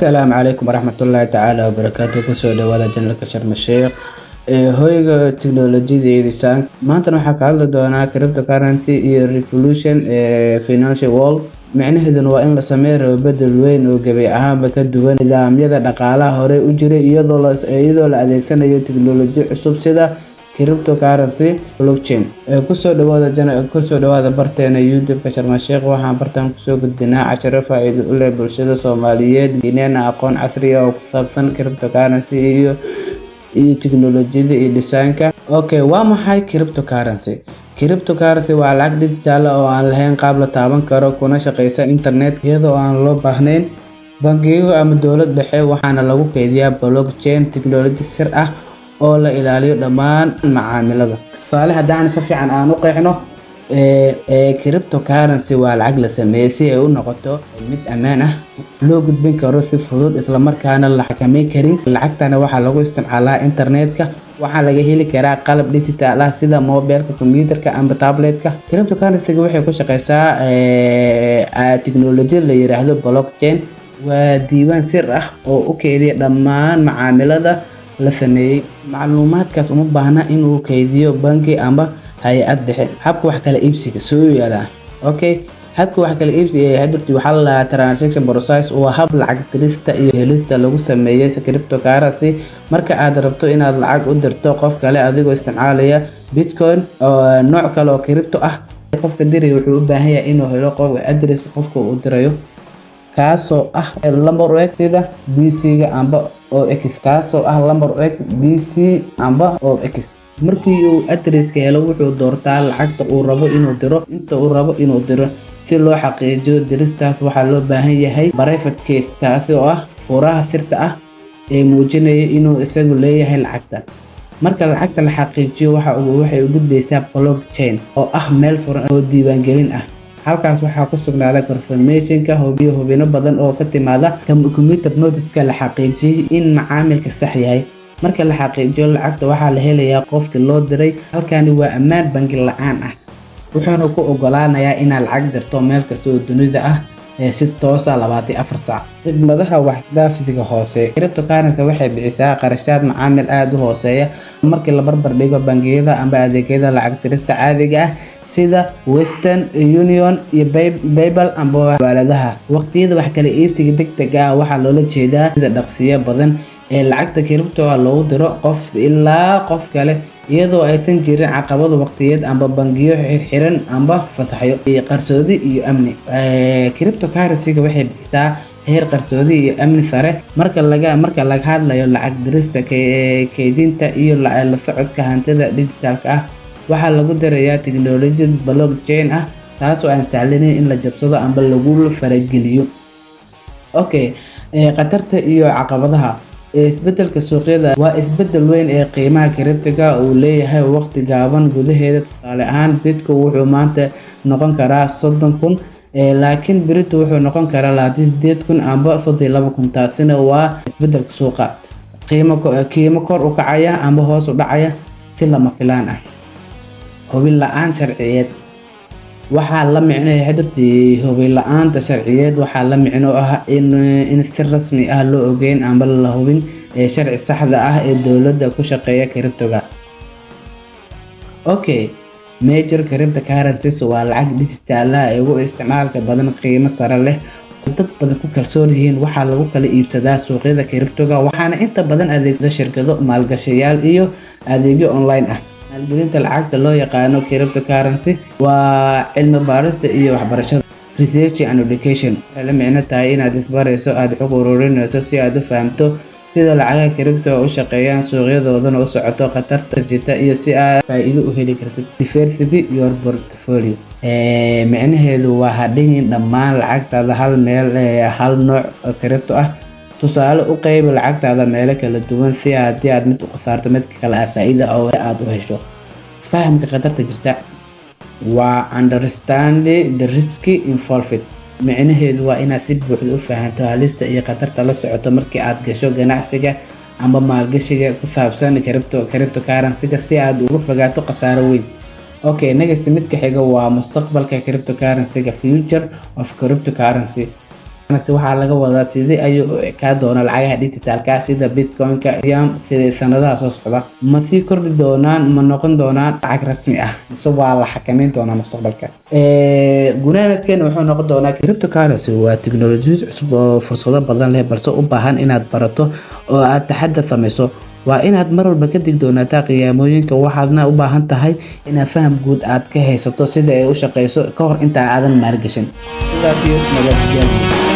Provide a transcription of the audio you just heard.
Asalaamu calaykum waraxmatullaahi tacaala wabarakaatu. Kusoo dhawaada channelka Sharma Sheekh ee hoyga tiknoolajiyada iyo design. Maantana waxaa ka hadli doonaa cryptocurrency iyo revolution ee financial world. Micnaheeduna waa in la sameeyo rabo bedel weyn oo gabi ahaanba ka duwan nidaamyada dhaqaalaha hore u jiray, iyadoo la adeegsanayo tiknoolajiyad cusub sida cryptocurrency, blockchain. Kusoo dhawaada barteena YouTube-ka Sharma Sheekh. Waxaan bartaan kusoo gudbinaa casharo faa'iido u leh bulshada Soomaaliyeed, geynana aqoon casri ah oo ku saabsan cryptocurrency iyo tiknoolajiyada iyo design-ka. Okay, waa maxay cryptocurrency? Cryptocurrency waa lacag digital ah oo aan lahayn qaab la taaban karo, kuna shaqeysa internet iyadoo aan loo baahnayn bangiyo ama dowlad dhexe. Waxaana lagu kaydiyaa blockchain technology sir ah oo la ilaaliyo dhammaan macaamilada. Tusaale, haddaan si fiican aan u qeexno, cryptocurrency waa lacag la sameeyey si ay u noqoto mid ammaan ah, loo gudbin karo si fudud, isla markaana la xakameyn karin. Lacagtana waxaa lagu isticmaalaa internetka, waxaa laga heli karaa qalab digital ah sida mobilka, computerka ama tabletka. Cryptocurrency waxay ku shaqeysaa tiknoolajiyad la yiraahdo blockchain. Waa diiwaan sir ah oo u keydiya dhammaan macaamilada la sameeyey. Macluumaadkaas uma baahna inuu keydiyo bangi ama hay'ad dhexe. Habka wax kala iibsiga soo yaalaa. Okay, habka wax kala iibsiga ee hadurti waxaa la dhahaa transaction process. Waa hab lacag dirista iyo helista lagu sameeyay cryptocurrency. Marka aad rabto inaad lacag u dirto qof kale adigoo isticmaalaya Bitcoin oo nooc kale oo crypto ah, qofka diraya wuxuu u baahan yahay inuu helo qof addresska qofka uu dirayo, kaasoo ah lambar u eg sida BC-ga amba OX, kaasoo ah lambar u eg BC amba OX. Markii uu addresska helo, wuxuu doortaa lacagta uu rabo inuu diro, inta uu rabo inuu diro. Si loo xaqiijiyo diristaas, waxaa loo baahan yahay private key, taasi oo ah furaha sirta ah ee muujinaya inuu isagu leeyahay lacagta. Marka lacagta la xaqiijiyo, waxay u gudbaysaa blockchain oo ah meel furan oo diiwaangelin ah. Halkaas waxaa ku sugnaada confirmationka hubiyo hubino badan oo ka timaada computer nodeska la xaqiijiyay in macaamilka sax yahay. Marka la xaqiijiyo lacagta, waxaa la helayaa qofkii loo diray. Halkani waa ammaan bangi la-aan ah, wuxuuna ku ogolaanayaa inaad lacag dirto meel kasta oo dunida ah ee si toos ah 24 saac. Khidmadaha waxisdhaafsiga hoose: cryptocurrency waxay bixisaa qarashaad macaamil aad u hooseeya markii la barbar dhigo bangiyada ama adeegyada lacag dirista caadiga ah sida Western Union iyo PayPal amba xawaaladaha. Waqtiyada wax kala iibsiga degdega ah waxaa loola jeedaa sida dhaqsiyo badan ee lacagta crypto loogu diro qof ilaa qof kale, iyadoo aysan jirin caqabado waqtiyeed amba bangiyo xirxiran amba fasaxyo. Qarsoodi iyo amni: cryptocurrency-ga waxay bixisaa heer qarsoodi iyo amni sare marka laga hadlayo lacag dirista, kaydinta iyo la socodka hantida digitalka ah. Waxaa lagu darayaa tiknoolajiyad blockchain ah, taasoo aan sahlanayn in la jabsado amba lagu farageliyo. Okay, khatarta iyo caqabadaha. Isbedelka suuqyada waa isbedel weyn ee qiimaha crypto-ga uu leeyahay waqti gaaban gudaheeda. Tusaale ahaan, Bitcoin wuxuu maanta noqon karaa 30,000, laakiin berrito wuxuu noqon karaa 28,000 amba 32,000. Taasina waa isbedelka suuqa, qiimo kor u kacaya amba hoos u dhacaya si lama filaan ah. Hubin la-aan sharciyeed waxaa la micno xdirtii. Hubin la-aanta sharciyeed waxaa la micno ah in si rasmi ah loo ogeyn amba la hubin sharci saxda ah ee dowladda ku shaqeeya crypto-ga. Okay, major cryptocurrencies waa lacag digital ah ee ugu isticmaalka badan, qiimo sare leh, dad badan ku kalsoon yihiin. Waxaa lagu kala iibsadaa suuqyada crypto-ga, waxaana inta badan adeegsada shirkado, maalgashayaal iyo adeegyo online ah. Maalgelinta lacagta loo yaqaano cryptocurrency waa cilmi baarista iyo waxbarashada, research and education. Waxay la micno tahay inaad isbarayso, aad xog ururinayso si aad u fahamto sida lacagaha crypto u shaqeeyaan, suuqyadoodana u socoto, khatarta jirta iyo si aad faa'iido u heli kartid. Diversify your portfolio micnaheedu waa ha dhigin dhammaan lacagtaada hal meel, hal nooc oo crypto ah. Tusaale, u qaybi lacagtaada meelo kala duwan si haddii aad mid u khasaarto, midka kale aad faa'iida oo aad u hesho. Fahamka khatarta jirta waa understand the risk involved. Micnaheedu waa inaad si buuxda u fahanto halista iyo khatarta la socoto markii aad gasho ganacsiga ama maalgashiga ku saabsan cryptocurrency-ga, si aad uga fogaato khasaaro weyn. Okay, next, midka xiga waa mustaqbalka cryptocurrency-ga, future of cryptocurrency. Waxaa laga wadaa sidee ayuu u ekaan doonaa lacagaha digital-ka sida Bitcoin-ka, Ethereum sida sanadaha soo socda? Ma sii kordhi doonaan? Ma noqon doonaan lacag rasmi ah, mise waa la xakameyn doonaa mustaqbalka? Gunaanadkan wuxuu noqon doonaa: cryptocurrency waa tiknoolajiyad cusub oo fursado badan leh, balse u baahan inaad barato oo aad taxadar samayso. Waa inaad mar walba ka digtoonaataa khiyaamooyinka, waxaadna u baahan tahay inaad faham guud aad ka haysato sida ay u shaqeyso ka hor inta aadan maalgashan. Sidaas iyo nabadgelyo.